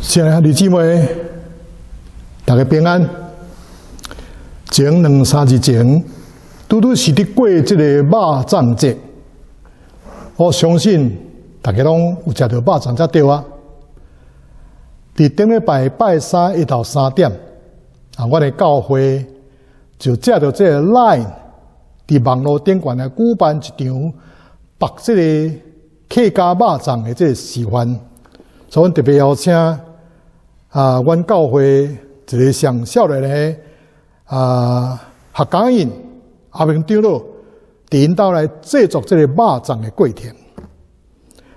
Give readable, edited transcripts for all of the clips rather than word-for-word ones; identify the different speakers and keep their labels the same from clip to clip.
Speaker 1: 親愛的兄弟姊妹，大家平安。前兩三日前，拄拄是佇過這個肉粽節，我相信大家攏有食著肉粽才對啊。佇頂禮拜拜三下晝3點，啊，阮的教會就藉著這個 Line，佇網路頂懸來舉辦一場縛這個客家肉粽的這個示範，所以阮特別邀請啊，阮教會一個上少年的啊學講員阿明長老，佇𪜶兜來製作這個肉粽的過程。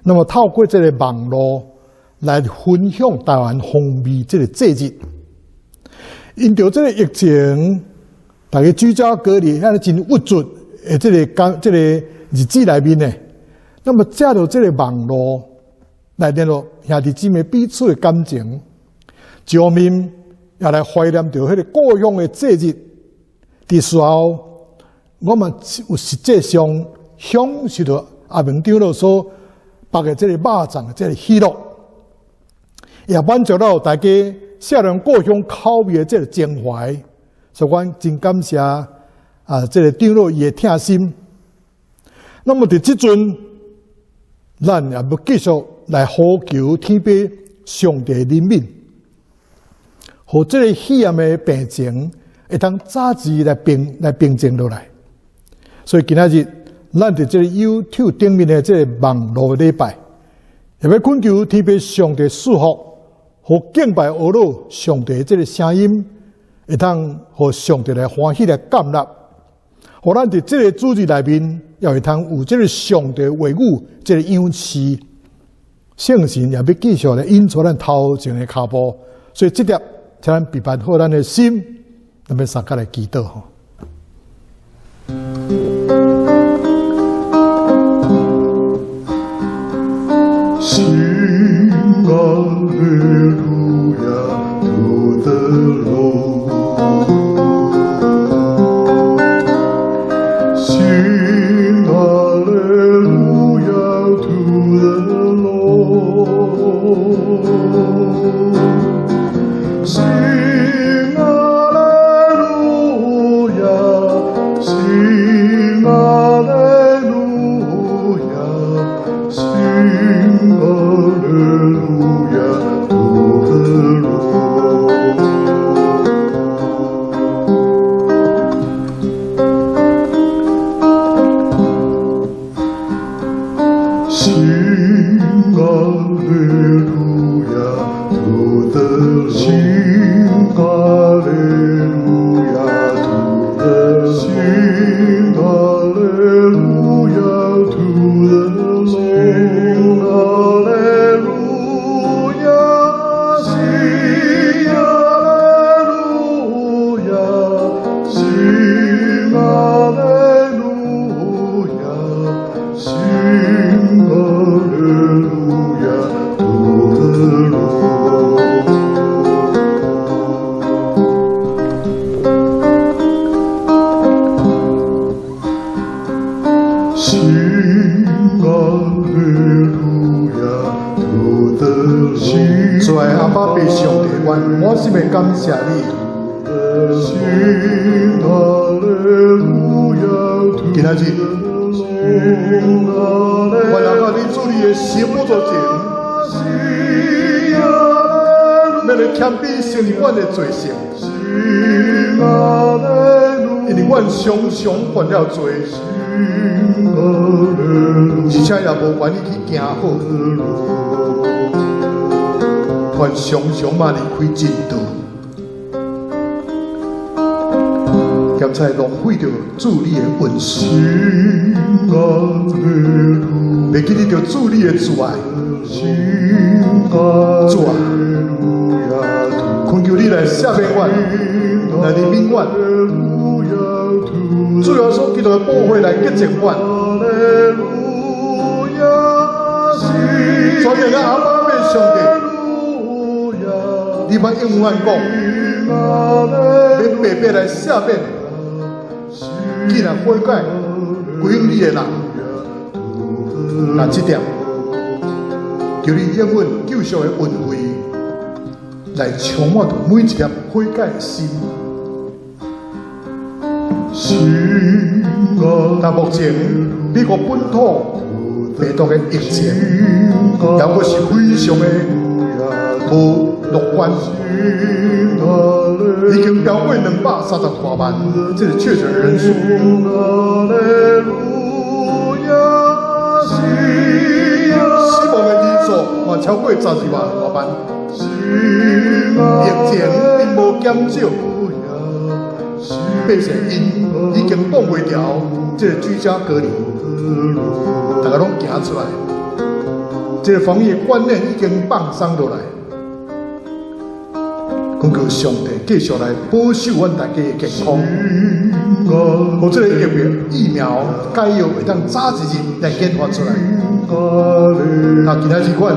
Speaker 1: 那麼透過這個網路來分享台灣風味這個節日，因著這個疫情，大家居家隔離，遐爾真鬱卒的這個感這個日子內面呢，那麼藉著這個網路來聯絡兄弟姊妹彼此的感情，一方面也來懷念著彼個故鄉的節日。佇事後，我們有實際上享受著阿明長老所縛的這個肉粽的這個喜樂，也滿足了大家少年故鄉口味的這個情懷。所以，阮真感謝啊，這個長老伊的疼心。那麼佇這陣，咱也欲繼續來呼求天父上帝憐憫，予這個肺炎的病情會當早日來平靜落來。所以今仔日，咱佇這個 YouTube 頂面的這個網路禮拜，也欲懇求天父上帝賜福，予敬拜阿老上帝這個聲音，會當予上帝來歡喜來接納，予咱佇這個主日內面，也會當有這個上帝話語這個養飼，聖神也欲繼續來引導咱頭前的跤步。所以這粒，請咱預備好咱的心，咱欲相佮來祈禱吼。
Speaker 2: Sing Alleluia to the Lord. Sing Alleluia to the Lord. Sing Alleluia, sing Alleluia, sing Alleluia to the Lord. Sing Alleluia to the Lord. Sing Alleluia to the Lord. Sing Alleluia to the Lord. Sing Alleluia, sing Alleluia, sing Alleluia, sing Alleluia to the Lord. Sing Alleluia to the Lord.
Speaker 1: 主愛阿爸父上帝，阮滿心的感謝你。
Speaker 2: Sing Alleluia to
Speaker 1: 今仔日，
Speaker 2: Sing
Speaker 1: 阮來到你主你的聖寶座前，欲來謙卑承認阮的罪性，因為阮常常犯了罪，而且也無願意去行好，阮常常嘛離開真道，兼且浪費著主你的恩賜，袂記得著主你的慈愛。主啊，懇求你來赦免阮，來憐憫阮。主耶穌基督的寶血來潔淨阮。所以阿爸父上帝，你捌應允阮講，欲白白來赦免，既然悔改歸向你的人，那這點，求你應允救贖的恩惠，來充滿著每一粒悔改的心。但目前美國本土病毒的疫情，猶閣是非常的無樂觀，已經超過230多萬這個確診人數。死亡的人數嘛超過12萬多萬，疫情並無減少，百姓𪜶已經擋袂牢這個居家隔離，大家攏行出來，這個防疫觀念已經放鬆落來。懇求上帝繼續來保守阮大家的健康，予這個疫苗解藥會當早一日來研發出來。那今仔日阮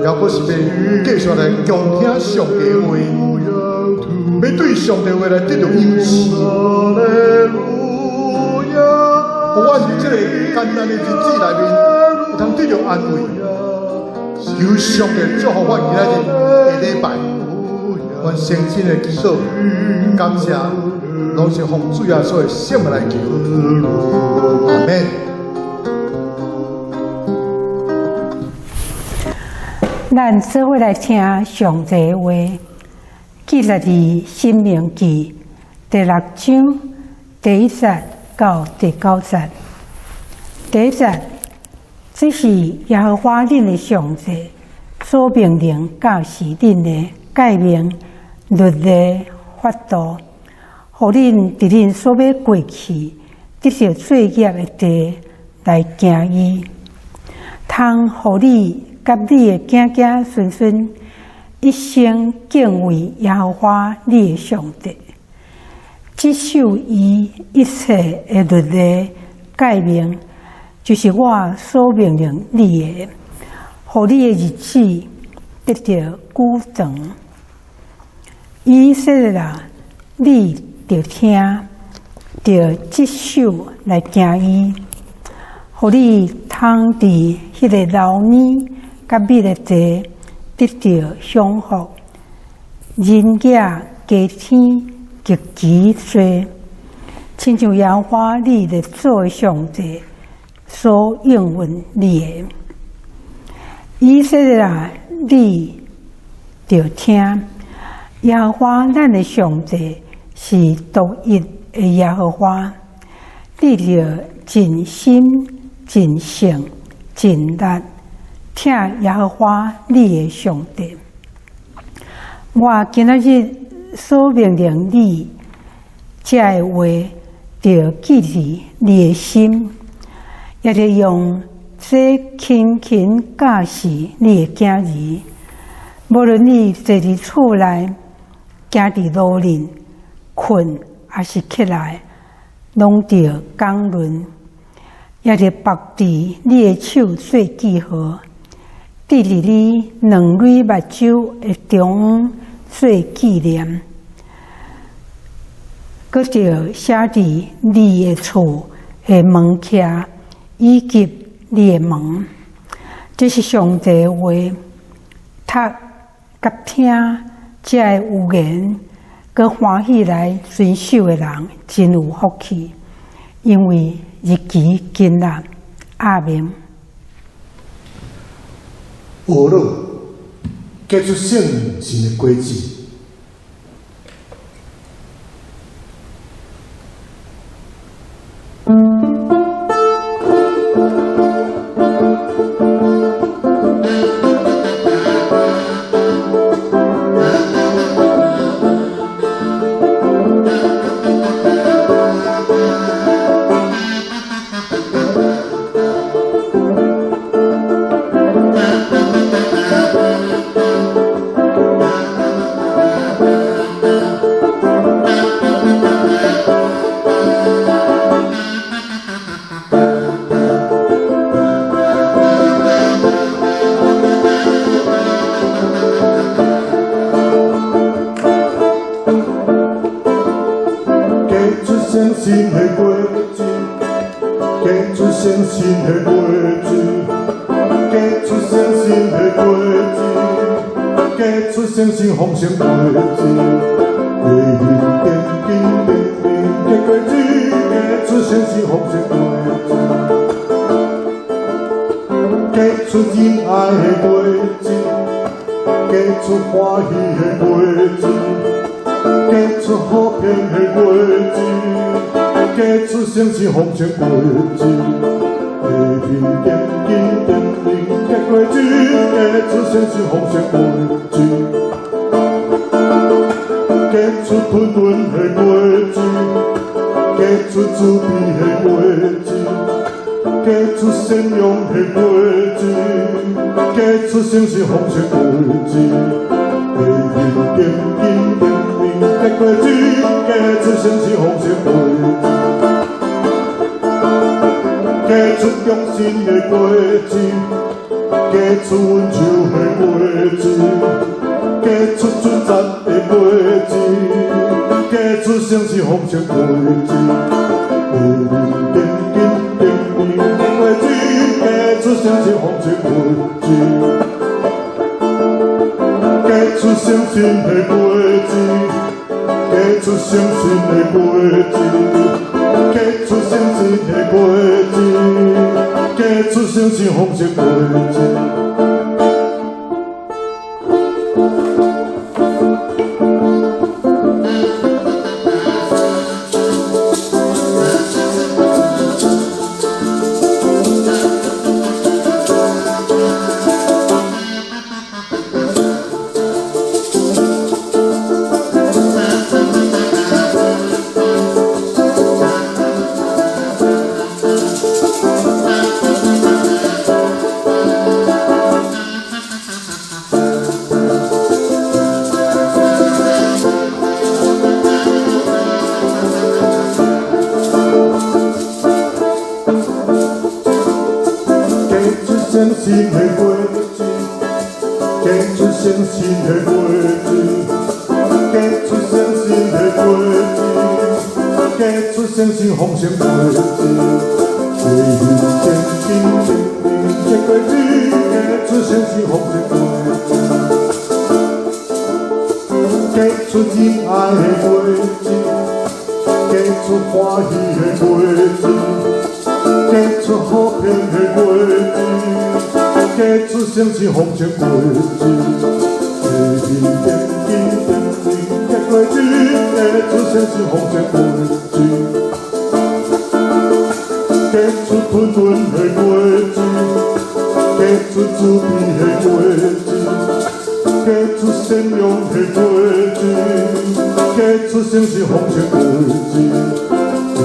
Speaker 1: 猶閣是欲繼續來恭聽上帝的話，欲對上帝話來得著養賜，予阮這個艱難的日子內面，會通得著安慰。求上帝祝福阮今仔日的禮拜。阮誠心的祈禱，感謝，攏是奉主耶穌的聖名來求，阿們。
Speaker 3: 咱做伙來聽上帝話，記載佇《申命記》第六章第一節到第九節。第一節，這是耶和華恁的上帝所命令教示恁的誡命、律例、法度，予恁佇恁所欲過去得著作業的地來行義，通予你佮你的囝囝孫孫一生敬畏耶和華你的上帝，執守伊一切的律例誡命，就是我所命令你的，予你的日子得著久長。以色列啊，你著聽，著執守來行義，予你通佇彼个流奶佮蜜的地得著享福，人影加添極其濟，親像耶和華你列祖的上帝所應允你的。以色列啊，你著聽，耶和華咱的上帝是獨一的耶和華，你著盡心、盡性、盡力疼耶和華你的上帝。我今仔日所命令你這个話，著記佇你的心，也著用這勤勤教示你的囝兒。無論你坐佇厝內、行佇路裡、睏抑是起來，攏著講論，也著縛佇你的手做記號，佇佇你兩蕊目睭的中央做紀念，閣著寫佇你的厝的門徛以及你的門。這是上帝的話，讀佮聽這个預言，閣歡喜來遵守的人，真有福氣，因為日期近啦。阿們。
Speaker 1: 呵咾結出聖神的果子。新的果子，结出新鲜的果子，结出新鲜的果子，结
Speaker 2: 结出信心丰盛果子。地天经地灵结果子，结出信心丰盛果子。结出仁爱的果子，结出歡喜的果子，結出和平的果子，結出信心豐盛果子。地天經地靈結果子，結出信心豐盛果子。結出吞吞的果子，結出慈悲的果子，結出善良的果子，結出信心豐盛果子。地天經地靈結果子，結出信心豐盛果子。結出忠心的果子，結出溫柔的果子，結出準則的果子，結出信心豐盛果子。地天經地靈結果子，結出信心豐盛果子。結出信心的果子，結出信心的果子，結出信心的果子，結出信心豐盛果子。結出信心的果子，結出信心的果子，結出信心的果子，結出信心豐盛果子。地天經地靈結果子，結出信心豐盛果子。結出仁愛的果子，結出歡喜的果子，結出和平的果子，結出信心豐盛果子。地天經地靈結果子，結出信心豐盛果子。結出吞吞的果子，結出慈悲的果子，結出善良的果子，結出信心豐盛果子。地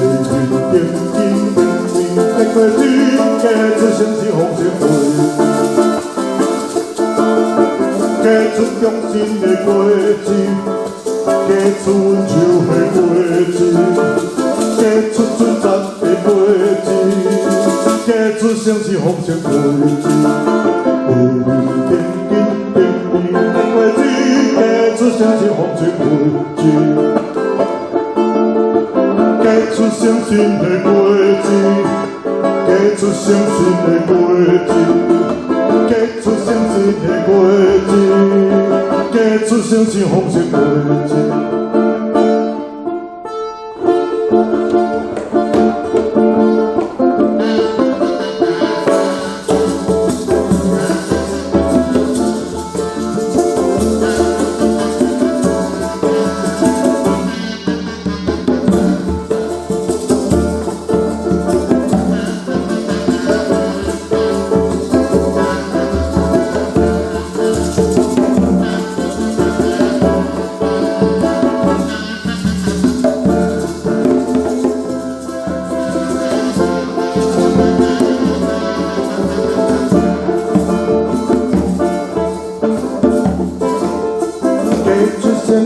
Speaker 2: 天經地靈結果子，結出信心豐盛果子。結出忠心的果子，結出溫柔的果子，結出準則的果子，結出信心豐盛果子。地天經地靈結果子，結出信心豐盛果子。結出信心的果子，結出信心的果子，結出信心的果子，結出信心豐盛果子。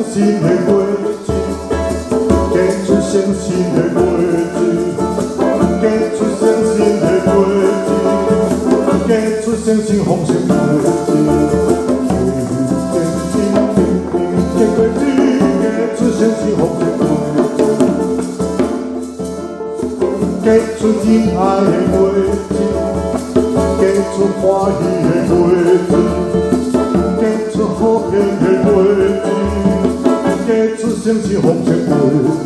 Speaker 2: 心的果子，結出信心的果子，結出信心的果子，結出信心豐盛果子。地天經地靈結果子，結出信心豐盛果子。結出仁愛的果子，結出歡喜的果子，結出和平平的果子，結出誠實豐碩果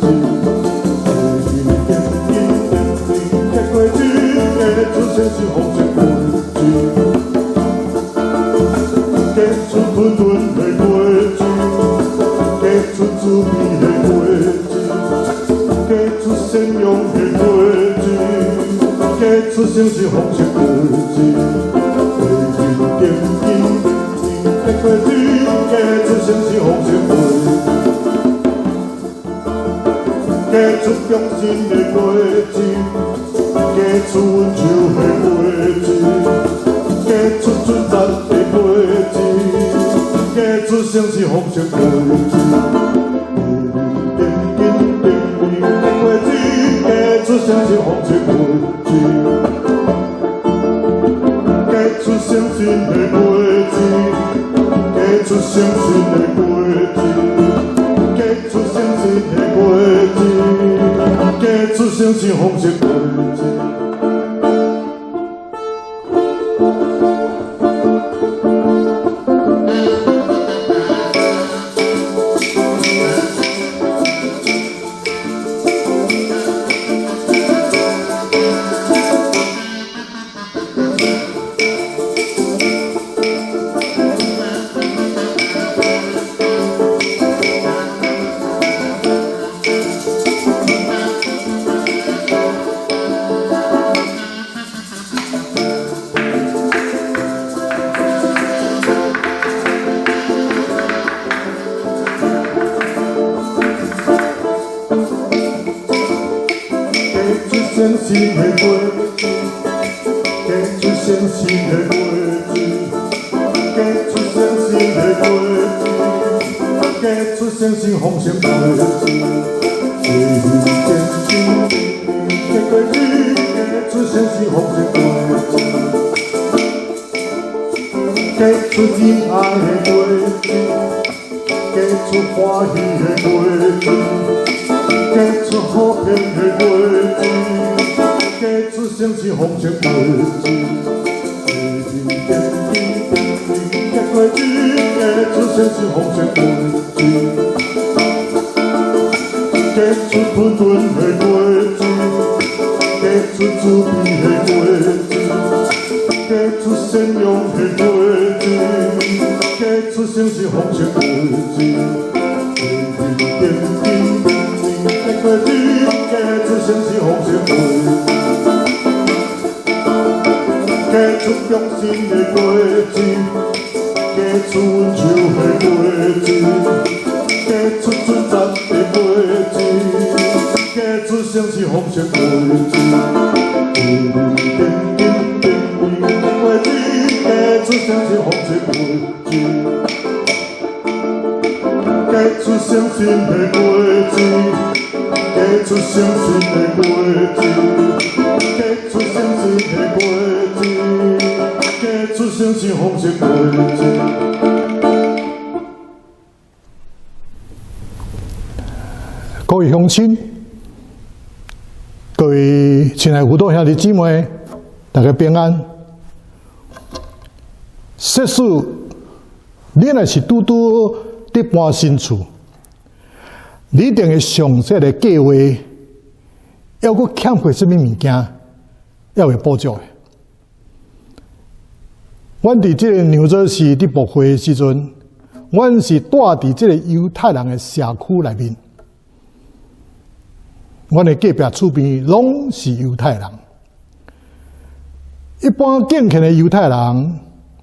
Speaker 2: 子。天金天明結果子，結出誠實豐碩果子。結出貧鈍的果子，結出慈悲的果子，結出善良的果子，結出誠實豐碩果子。天金天明結果子，結出誠實豐碩果子。結出忠心的果子，結出溫柔的果子，結出準則的果子，結出誠實豐碩果子。天金天明結果子，結出誠實豐碩果子。結出誠實的果子，結出誠實的果子，結出誠實的果子，結出誠實豐碩果子。結出誠實的果子，結出誠實的果子，結出誠實的果子，結出誠實豐碩果子。天金明結果子，結出誠實豐碩果子。結出仁愛的果子，結出歡喜的果子，結出和平的果子，結出誠實豐碩果子。天金天明結果子，結出誠實豐碩果子。結出貧鈍的果子，結出慈悲的果子，結出善良的果子，結出誠實豐碩果子。天金天明結果子，結出誠實豐碩果子。結出忠心的果子，結出溫柔的果子，結出準則的果子，結出誠實豐碩果子。天金天明結果子，結出誠實豐碩果子。結出誠實的果子，結出誠實的果子，結出誠實的果子，結出誠實豐碩果子。
Speaker 1: 各位鄉親，各位親愛的兄弟姊妹，大家平安。設使你若是拄拄佇搬新厝，你一定會想這个計劃，猶閣欠缺啥物物件，猶會補足的。阮佇這个紐澤西佇牧會的時陣，阮是住佇這个猶太人的社區內面。阮的隔壁厝邊攏是猶太人。一般敬虔的猶太人，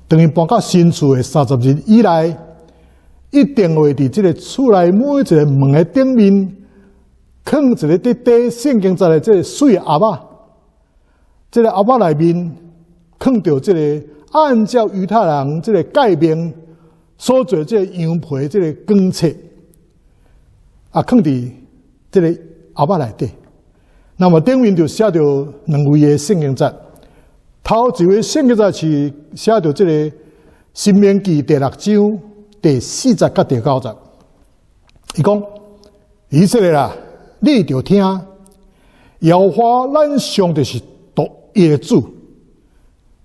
Speaker 1: 當伊搬到新厝的30日以內，一定會佇這个厝內每一个門的頂面，囥一个佇底聖經節的這个水盒仔。這个盒仔內面囥著這个按照猶太人這个誡命所做這个羊皮這个卷冊，啊，囥佇這个盒仔內底。那麼頂面就寫著兩位的聖經節，頭一位聖經節是寫著這个申命記第六章第四節佮第九節。伊講：以色列啊，你著聽，耶和華咱上帝是獨一的主，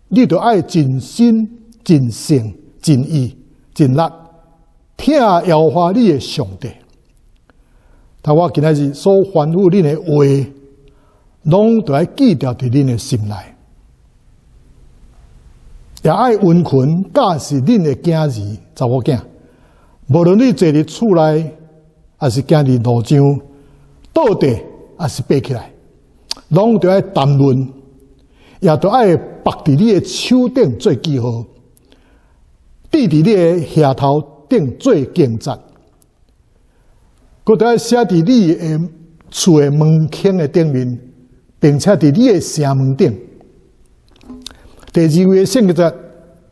Speaker 1: 你著愛盡心、盡性、盡意、盡力疼耶和華你的上帝。但我今仔日所吩咐恁的話，攏著愛記牢佇恁的心內，也愛殷勤教示恁的囝兒、查某囝。無論你坐佇厝內，抑是行佇路上，倒地，抑是爬起來，攏著愛談論，也著愛縛佇你的手頂做記號，戴佇你的額頭頂做頸節。閣著愛寫佇你的厝的門框的頂面，並且佇你的城門頂。第二位的聖經節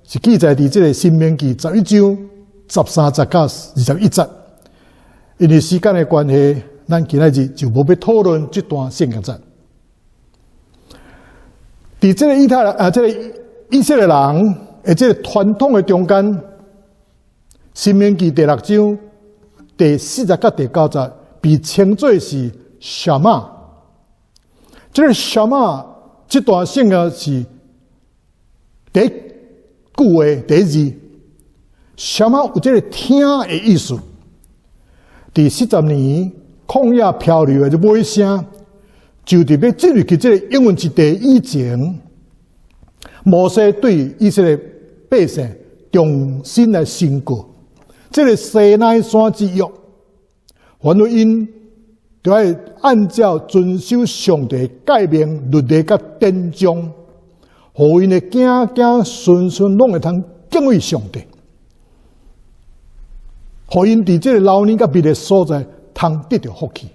Speaker 1: 是記載佇這个申命記11章13節到21節。因為時間的關係，咱今仔日就無欲討論這段聖經節。佇這个以太啊，這个以色列人的這个傳統的中間，申命記第六章第4節佮第9節被稱作是沙瑪。這个沙瑪這段聖經是第一句的第一字。沙瑪有這个聽的意思。佇40年曠野漂流的尾聲，就佇欲進入去這个應允之地以前，摩西對以色列百姓重新來宣告這个西奈山之約，吩咐𪜶著愛按照遵守上帝誡命、律例佮典章，予𪜶的囝囝孫孫攏會通敬畏上帝，予𪜶佇這个流奶佮蜜的所在通得著福氣。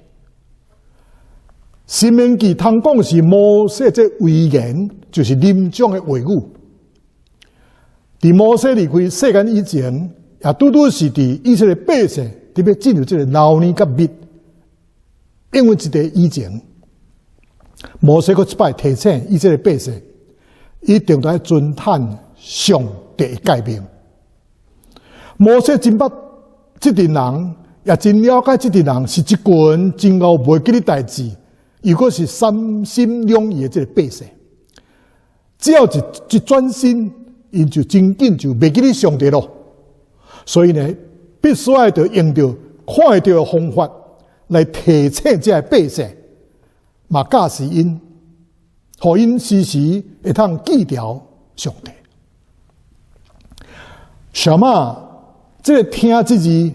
Speaker 1: 申命記通講是摩西這遺言，就是臨終的話語。佇摩西離開世間以前，也拄拄是佇以色列百姓佇欲進入這个流奶佮蜜應允之地以前，摩西閣一擺提醒以色列百姓，一定著愛遵行上帝的誡命。摩西真捌這陣人，也真了解這陣人是一群真𠢕袂記得代誌，又閣是三心兩意的這个百姓。只要一一轉身，𪜶就真緊就袂記得上帝囉。所以呢，必須愛著用著看會著的方法來提醒這个百姓，嘛教示𪜶，予𪜶時時會通記牢上帝。沙瑪這个聽這字，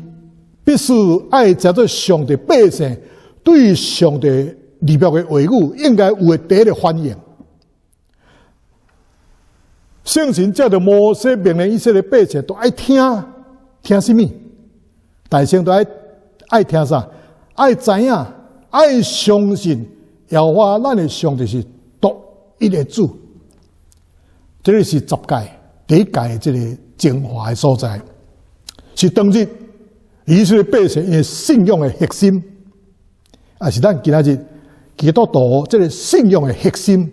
Speaker 1: 必須愛成做上帝百姓對上帝立約的話語，應該有的第一个反應。聖神藉著摩西命令以色列百姓都愛聽，聽啥物？大聲都愛愛聽啥？愛知影，愛相信耶和華咱的上帝是獨一的主。這个是十誡第一誡這个精華的所在，是當日以色列百姓𪜶信仰的核心，也是咱今仔日基督徒這个信仰的核心。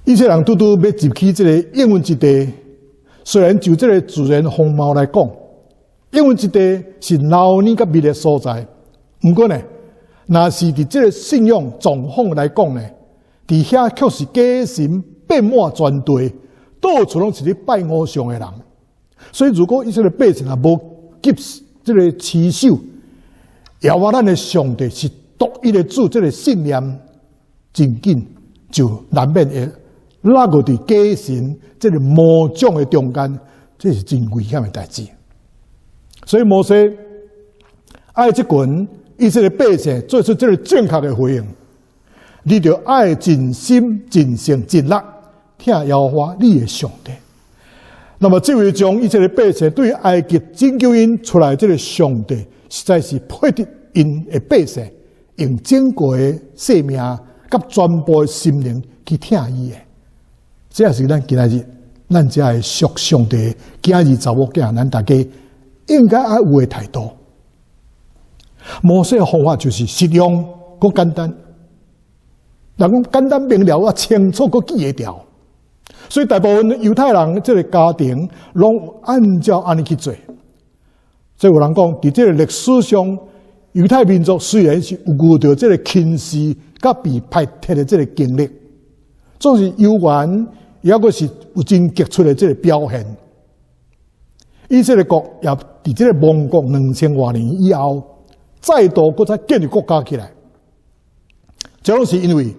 Speaker 1: 以色列人拄拄欲入去這个應允之地，雖然就這个自然風貌來講，應允之地是流奶佮蜜的所在，毋過呢，若是佇這个信仰狀況來講呢，佇遐卻是假神遍滿全地，到處攏是咧拜偶像的人。所以，如果以色列百姓若無謹這个持守，耶和華咱的上帝是獨一的主，這个信念真緊就難免會落入佇假神這个魔掌的中間，這是真危險的代誌。所以摩西愛這群以色列百姓做出這个正確的回應，你著愛盡心、盡性、盡力疼耶和華你的上帝。那麼這位將以色列百姓對埃及拯救𪜶出來這个上帝，實在是配得𪜶的百姓用整個的生命佮全部的心靈去疼伊的。這也是咱今仔日咱遮的屬上帝囝兒查某囝，咱大家應該愛有的態度。摩西的方法就是實用閣簡單，人講簡單明了啊，清楚閣記會牢。所以大部分猶太人這个家庭攏按照按呢去做。所以有人講，佇這个歷史上，猶太民族雖然是有遇著這个輕視佮被排斥的這个經歷，總是猶原猶閣是有真傑出的這个表現。以色列國也佇這个亡國兩千外年以後，再度閣再建立國家起來。這攏是因為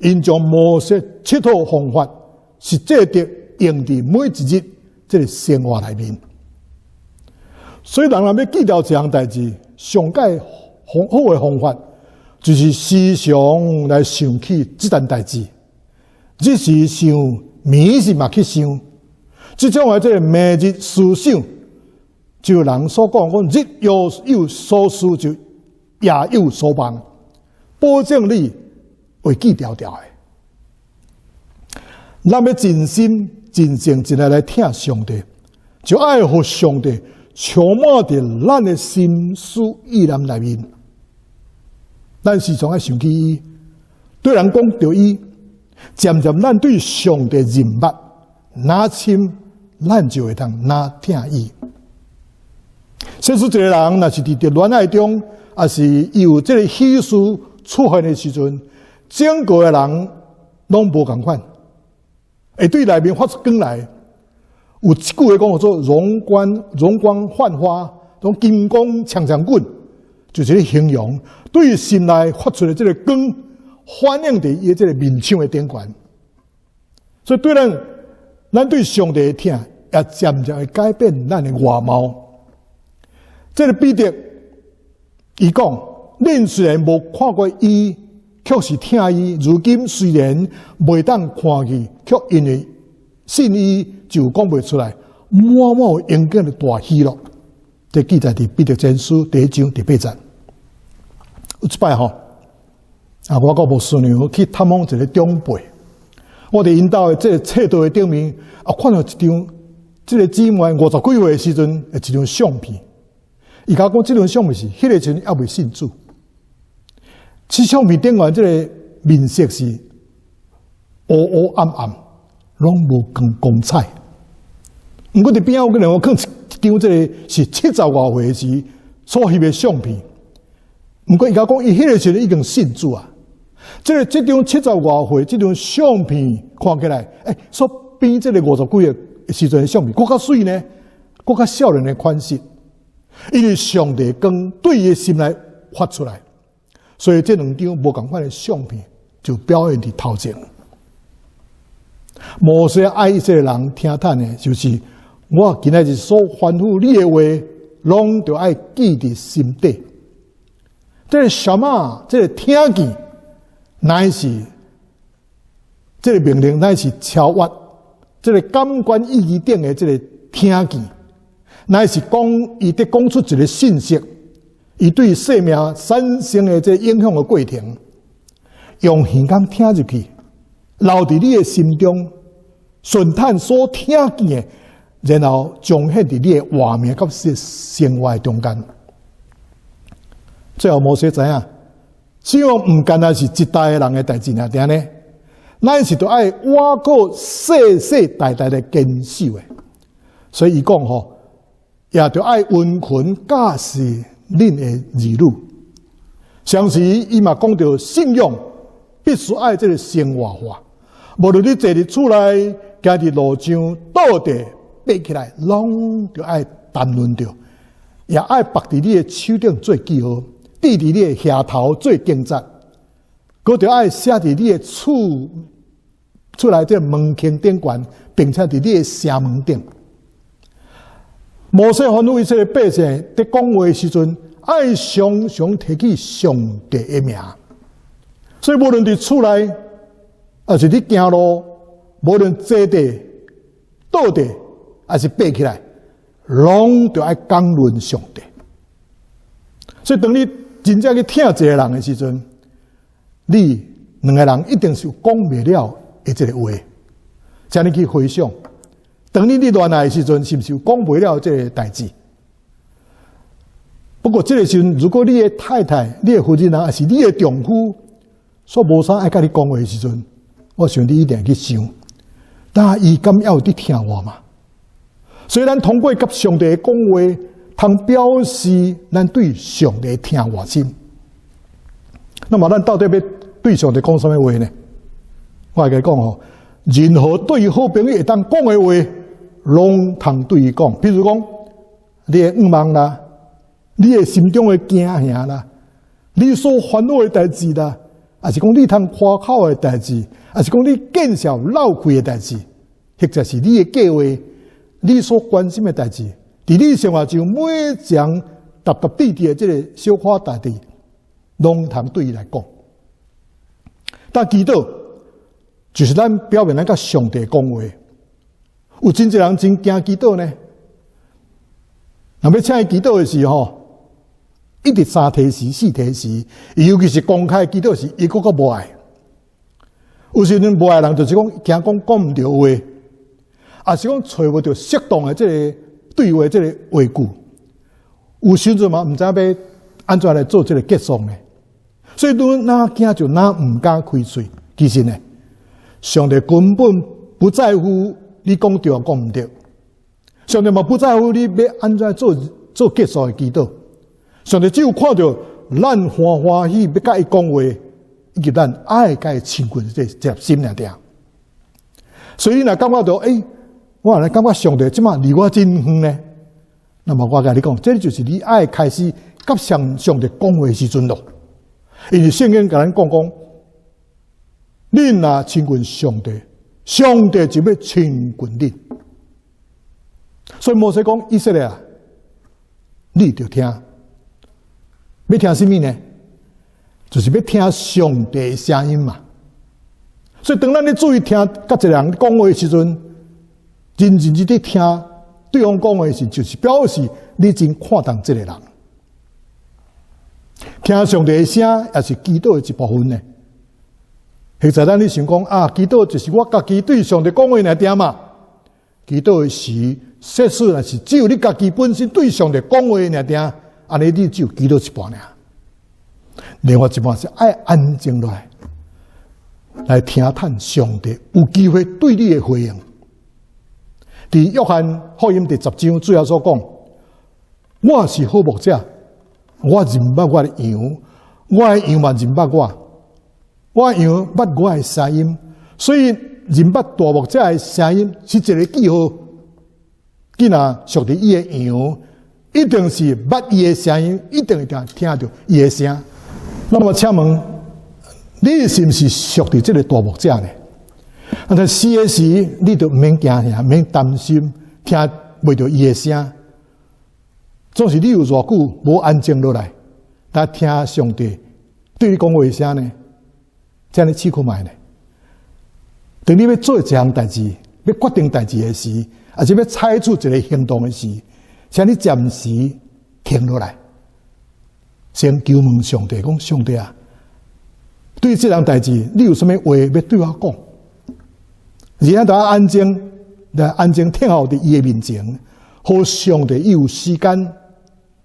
Speaker 1: 𪜶將摩西七套方法實際的用佇每一日這个生活內面。所以人若欲記牢一項代誌，上蓋好的方法，就是時常來想起這件代誌。日時想，暝時嘛去想，這種的這个每日思想，就人所講講日有所思，就夜有所夢，保證你會記牢牢的。咱欲盡心盡性盡力來疼上帝，就愛予上帝充滿佇咱的心思意念內面。咱時常愛想起伊，對人講著伊，漸漸咱對上帝認捌，若深，咱就會當若疼伊。假使一個人若是佇佇戀愛中，抑是有這个喜事出現的時陣，整個的人攏無仝款，會對內面發出光來。有一句話講叫做“容光容光煥發”，種金光閃閃滾，就是咧形容對心內發出的這个光，反映佇伊的這个面相的頂懸。所以對咱，咱對上帝的疼，也漸漸會改變咱的外貌。這个彼得，伊講：恁雖然無看過伊，卻是疼伊；如今雖然袂當看見，卻因為信伊，就講袂出來，滿滿永久的大喜樂。這記載佇彼得前書第一章第八節。有一擺吼，啊，我佮牧師娘去探訪一个長輩，我佇𪜶兜的這个冊桌的頂面，啊，看到一張這个姊妹五十幾歲的時陣的一張相片。伊共我講，這張相片是彼个時陣猶未信主。這相片頂懸這个面色是烏烏暗暗，攏無光光彩。毋過佇邊仔有閣另外囥一張，這个是七十外歲時所翕的相片。毋過伊共我講，伊彼个時陣已經信主啊。這个這張七十外歲這張相片看起來，欸，所比這个五十幾歲時陣的相片閣較媠呢，閣較少年的款式。因為上帝光對伊的心內發出來，所以這兩張無仝款的相片就表現佇頭前。摩西愛以色列人聽趁的，就是我今仔日所吩咐你的話，攏著愛記佇心底。這个什麼？這个聽見，乃是這个命令，乃是超越這个感官意義頂的這个聽見。乃是講，伊佇講出一个信息，伊對生命產生的這影響的過程，用耳孔聽入去，留佇你的心中，順坦所聽見的，然後彰顯佇你的活命佮生活的中間。最後摩西知影，信仰毋干焦是一代的人的代誌爾爾呢，乃是著愛倚靠世世代代來堅守的。所以伊講吼，也著愛殷勤教示恁的兒女。同時，伊嘛講著信仰必須愛這个生活化。無論你坐佇厝內，行佇路上，倒佇爬起來，攏著愛談論著，也愛縛佇你的手頂做記號，戴佇你的額頭做警節，閣著愛寫佇你的厝厝內這門框頂懸，並且佇你的城門頂。摩西吩咐以色列百姓佇講話的時陣，愛常常提起上帝的名。所以無論佇厝內，抑是佇行路，無論坐佇、倒佇，抑是爬起來，攏著愛講論上帝。所以當你真正去疼一个人的時陣，你兩个人一定是有講袂了的這个話。請你去回想。當你佇戀愛的時陣，是毋是有講袂了這个代誌？不過這个時陣，如果你的太太、你的夫人啊，抑是你的丈夫，煞無啥愛佮你講話的時陣，我想你一定去想，但伊敢猶有佇疼我嗎？所以咱通過佮上帝講話，通表示咱對上帝疼偌深。那麼咱到底欲對上帝講啥物話呢？我會共你講吼，任何對好朋友會當講的話，攏通對伊講。譬如講，你的願望啦，你的心中的驚嚇啦，你所煩惱的代誌啦，抑是講你通誇口的代誌，抑是講你見笑落氣的代誌，或者是你的計劃，你所關心的代誌，佇你生活中每一項沓沓滴滴的這个小可代誌，攏通對伊來講。但祈禱就是咱表明咱佮上帝講話。有真濟人真驚祈禱呢。若欲請伊祈禱的時候，一直三提時、四提時，尤其是公開祈禱時，伊閣較無愛。有時陣無愛人就是講驚講講毋著話，抑是講揣無著適當的這个對話這个話句。有時陣嘛，毋知影欲按怎來做這个結束呢？所以你若驚就若毋敢開喙。其實呢，上帝根本不在乎你講對講毋對，上帝嘛不在乎你欲按怎做做結束的祈禱。上帝只有看著咱歡歡喜欲佮伊講話，以及咱愛佮伊親近這這心爾爾。所以你若感覺著，欸，我來感覺上帝這馬離我真遠呢。那麼我共你講，這就是你愛開始佮上上帝講話的時陣囉。因為聖經共咱講講，恁若親近上帝，上帝就欲親近恁。所以摩西講以色列啊，你著聽，欲聽啥物呢？就是欲聽上帝的聲音嘛。所以當咱咧注意聽佮一個人講話的時陣，認認真真聽對方講話的時，就是表示你真看重這个人。聽上帝的聲，也是祈禱的一部分呢。或者咱咧想講啊，祈禱就是我家己對上帝講話爾爾嘛。祈禱的時，設使若是只有你家己本身對上帝講話爾爾，按呢你只有祈禱一半爾。另外一半是愛安靜落來，來聽探上帝有機會對你的回應。佇約翰福音第十章主耶穌講：我是好牧者，我認捌我的羊，我的羊嘛認捌我，我的羊捌我的聲音，所以認捌大牧者的聲音是一个記號。囝仔屬佇伊的羊，一定是捌伊的聲音，一定會聽聽著伊的聲。那麼請問，你是毋是屬佇這个大牧者呢？啊，但死的時，你就毋免驚嚇，毋免擔心聽袂著伊的聲。總是你有偌久無安靜落來，來聽上帝對你講話的聲呢？請你試看覓呢？當你欲做一項代誌，欲決定代誌的時，抑是欲採取一个行動的時，請你暫時停落來，先求問上帝，講上帝啊，對這項代誌，你有啥物話欲對我講？而且著愛安靜，來安靜聽候佇伊的面前，予上帝伊有時間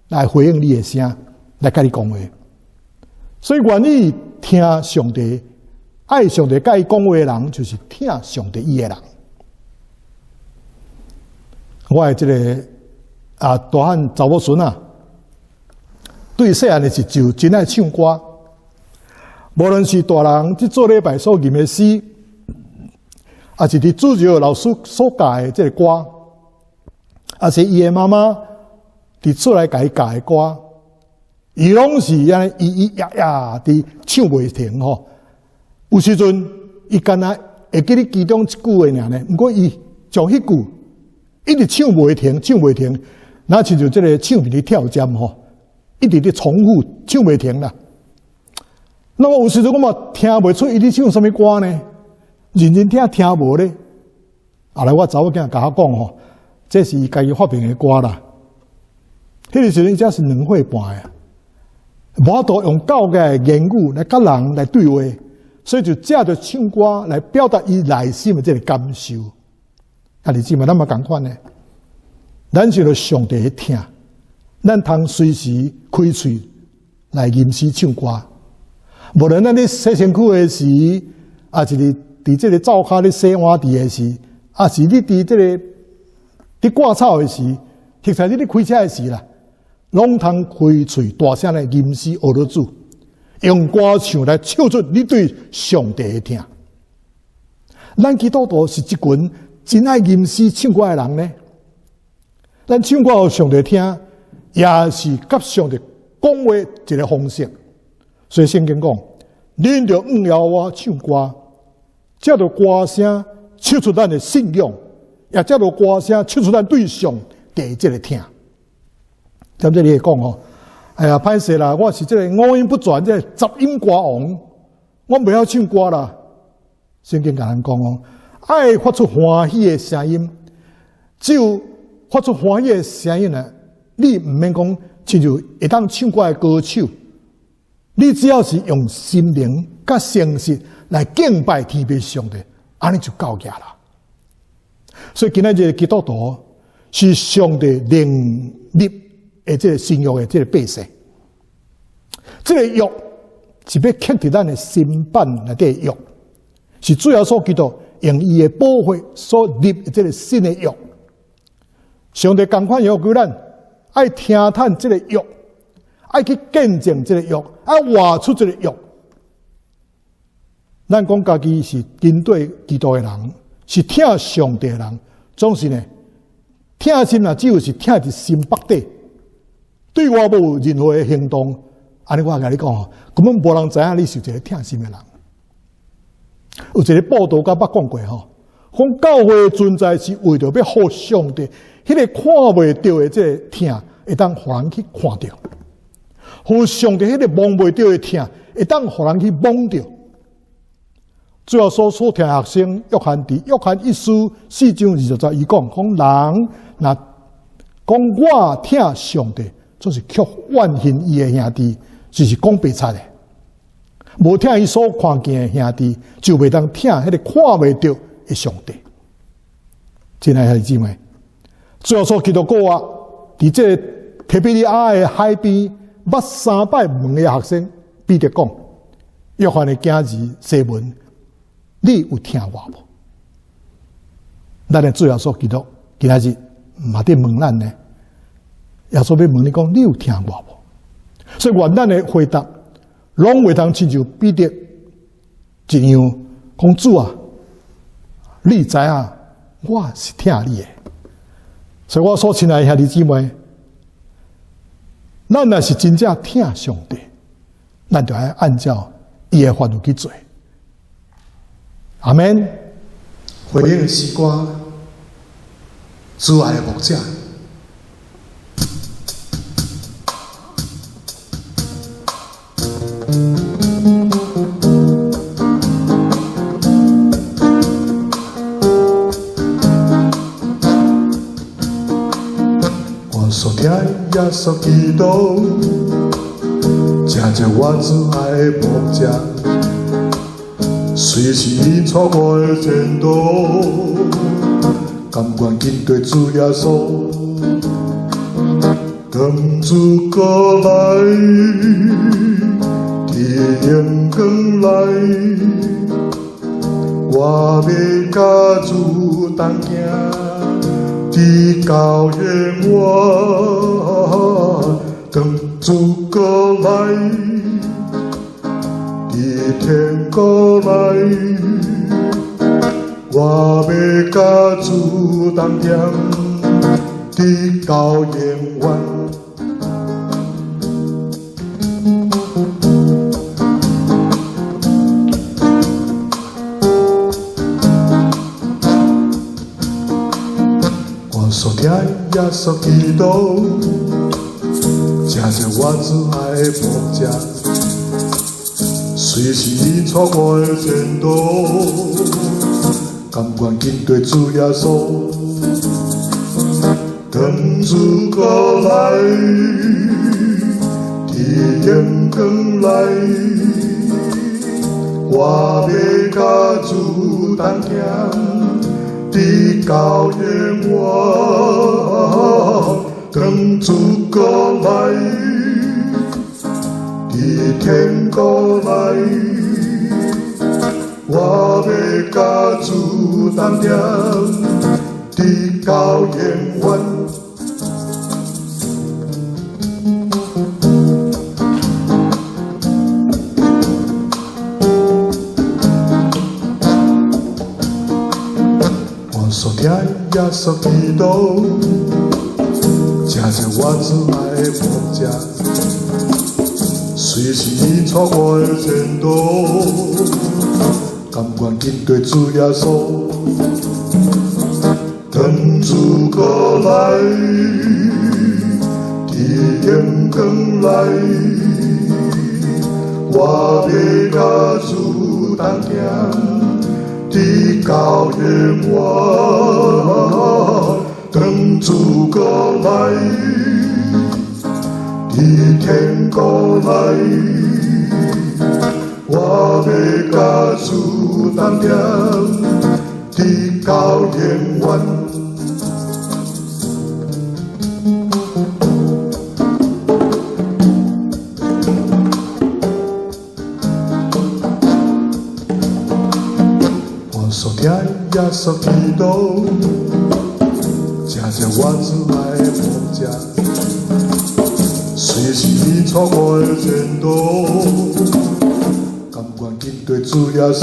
Speaker 1: 來回應你的聲，來佮你講話。所以願意聽上帝、愛上帝、佮伊講話的人，就是聽上帝意的人。我的這个啊大漢查某孫啊，對細漢的時就真愛唱歌，無論是大人佇做禮拜所吟的詩，抑是佇主日老師所教的這个歌，抑是伊的媽媽佇厝內共伊教的歌，伊攏是按呢咿咿呀呀佇唱袂停吼。有時陣伊干焦會記得其中一句話爾呢，毋過伊將彼句一直唱袂停，唱袂停，若親像這个唱片咧跳針吼，一直咧重複唱袂停啦。那麼有時陣我嘛聽袂出伊咧唱啥物歌呢？認真聽聽無咧。後來我查某囝共我講吼，這是伊家己發明的歌啦。彼个時陣才是兩歲半啊，無法度用教嘅言語來佮人來對話，所以就藉著唱歌來表達伊內心的這个感受。啊，兄弟姊妹，咱嘛仝款呢？咱受著上帝的疼，咱通隨時開喙來吟詩唱歌。無論咱咧洗身軀的時，抑是佇佇這个灶跤咧洗碗池的時，抑是你佇這个佇割草的時，或者你咧開車的時啦，攏通開喙大聲來吟詩學著主，用歌唱來唱出你對上帝的疼。咱基督徒是一群真愛吟詩唱歌的人呢。咱唱歌予上帝聽，也是佮上帝講話一个方式。所以聖經講，恁著向耶和華唱歌，藉著歌聲唱出咱的信仰，也藉著歌聲唱出咱對上帝這个疼。踮這裡會講吼，哎呀，歹勢啦，我是這个五音不全，這个雜音歌王，我袂曉唱歌啦。聖經共咱講哦，愛發出歡喜的聲音，只有發出歡喜的聲音呢，你毋免講親像會當唱歌的歌手，你只要是用心靈佮誠實來敬拜天父上帝，按呢就夠額啦。所以今仔日基督徒是上帝另立的這个新約的這个百姓，這个約是欲刻佇咱的心版內底的約，是主耶穌基督用伊的寶血所立的這个新的約。上帝仝款要求咱愛聽趁這个約，愛去見證這个約，愛活出這个約。咱講家己是跟隨基督的人，是疼上帝的人，總是呢，疼心若只有是疼佇心腹底，對外無任何的行動。按呢我共你講吼，根本無人知影你是一个疼心的人。有一个布道家捌講過吼，講教會的存在是為著欲予上帝彼个看袂著的這个疼，會當予人去看著；予上帝彼个摸袂著的疼，會當予人去摸著。主耶穌所疼的學生約翰佇約翰一書4章20節，伊講：講人若講我疼上帝，就是卻怨恨伊的兄弟，就是講白賊的。無疼伊所看見的兄弟，就袂當疼彼个看袂著的上帝。親愛兄弟姊妹，主耶穌基督過啊，佇這个提比哩亞的海邊，捌三擺問伊學生彼得講：約翰的囝兒西門，你有疼我無？咱的主耶穌基督今仔日嘛佇問咱呢？耶穌欲問你講，你有疼我無？所以願咱的回答，攏袂當親像彼得一樣，講主啊，你知影我是疼你的。所以我所親愛的兄弟姊妹，咱若是真正疼上帝，咱就愛按照伊的吩咐去做。阿們。回應詩歌，主愛的牧者。
Speaker 2: 我所疼耶穌基督，這是我主愛的牧者，隨時引帶我的前途，甘願跟隨主耶穌，當主過來，佇榮光內，我欲佮主同行，直到永遠。當主過來，佇天國內，我欲佮主同行，直到永遠。我所疼耶穌基督，這是我主愛的牧者，隨時引帶我的前途，甘願跟隨主耶穌，當主過來，佇榮光內，我欲佮主同行，直到永遠。當主過來，佇天國內，我欲佮主同行，直到永遠。我所疼耶穌基督，这是我主爱的牧者，随时伊带我的前途，甘愿跟缀主耶稣，当主阁来，伫荣光内，我欲佮主同行，直到永远。当主阁来，伫天国内，我欲佮主同行，直到永远。我所疼耶稣基督，这是我主爱的牧者，随时伊带我的前途，甘愿跟缀主耶稣。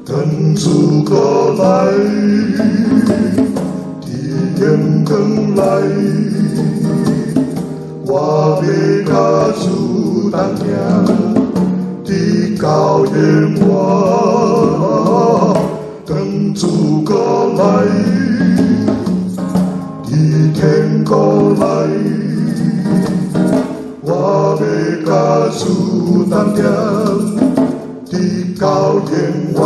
Speaker 2: 当主阁来，伫荣光内，我欲佮主同行，直到永远。当主阁来，伫天国内，我欲佮主同行，直到永远。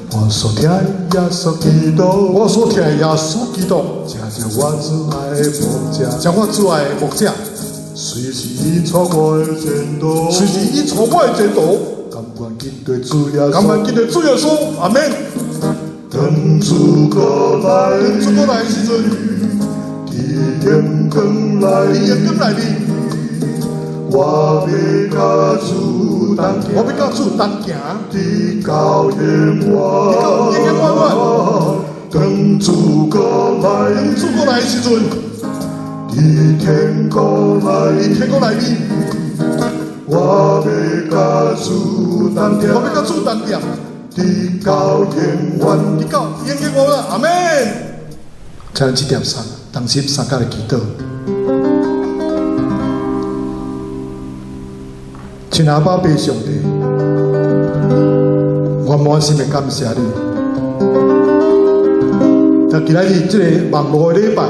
Speaker 2: 我所疼耶稣基督，
Speaker 1: 我所疼耶稣基督，
Speaker 2: 这是我主爱的牧者，
Speaker 1: 这我主爱的牧者，
Speaker 2: 随时伊带我的前途，
Speaker 1: 随时伊带我的前途，
Speaker 2: 甘愿跟缀主耶稣，
Speaker 1: 甘愿跟缀主耶稣，阿们。
Speaker 2: 当主阁来，
Speaker 1: 当主阁来的时阵，
Speaker 2: 伫荣光内，
Speaker 1: 伫荣光内面，
Speaker 2: 我欲佮主同行，
Speaker 1: 我欲佮主同行，
Speaker 2: 直到永远，
Speaker 1: 直到永永远远。
Speaker 2: 当主阁来，
Speaker 1: 当主阁来的时阵，
Speaker 2: 伫天国内，
Speaker 1: 伫天国内面，
Speaker 2: 我欲佮主同行，
Speaker 1: 我欲佮主同行，
Speaker 2: 直到永远，
Speaker 1: 直到永永远远，阿们。
Speaker 2: 请咱这点三，同心相佮来祈祷。亲爱的爸上帝，我满心的感谢你。在今仔日这个网路的礼拜，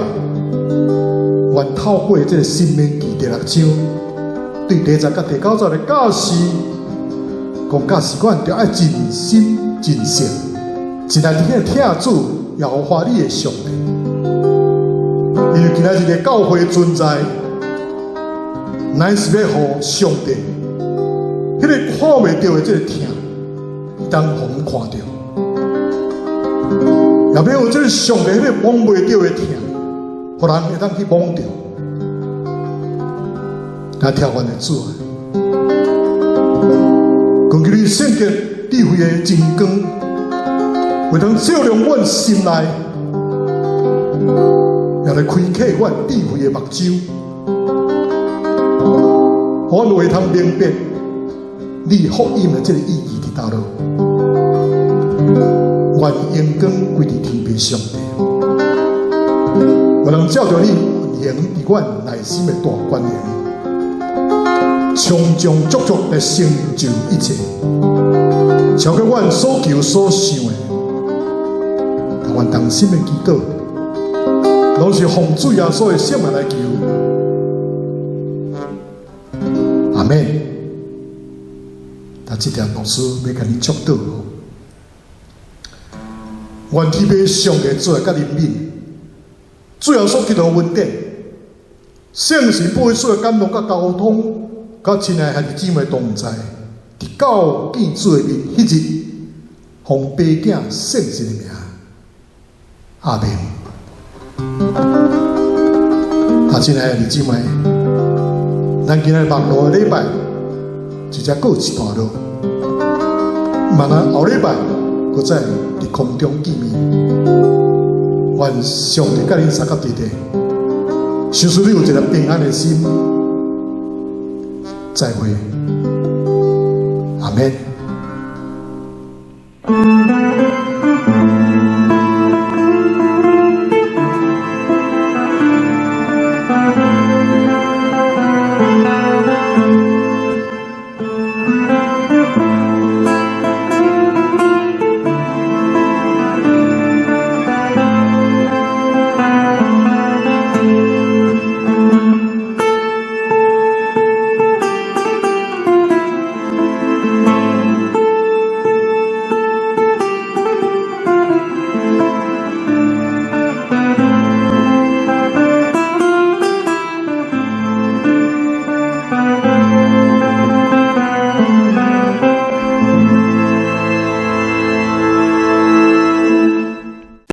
Speaker 2: 愿透过这个申命记第六章，对第十佮第九节的教示，讲教示阮著爱尽心尽性，尽力去疼主耶和华你的上帝。因为今仔日的教会存在，乃是欲予上帝彼个看袂著的这个疼，会当予阮看著；也欲予这个上帝彼个摸袂著的疼，予人会当去摸著。来听阮的主啊，根据你圣洁智慧的真光，会当照亮阮心内，也来开启阮智慧的目睭，予阮会通明白你福音的这个意义伫佗落。愿荣光归伫天父上帝，愿能照著你运行伫阮内心的大权能，充充足足来成就一切，超过阮所求所想的。愿同心的祈祷，拢是奉主耶稣的圣名来求，阿们。但这条牧师欲共恁祝祷，愿天父上帝主来佮怜悯，主耶稣基督恩典，圣神保惠师的感动佮交通，佮亲爱兄弟姊妹同在，直到见主的面彼日，奉爸囝圣神的名，阿们。啊，亲爱的弟姊妹，咱今日网路的礼拜就才告一段落，嘛咱后礼拜阁再伫空中见面。愿上帝佮恁相佮伫伫，相信你有一个平安的心，
Speaker 1: 再會，阿們。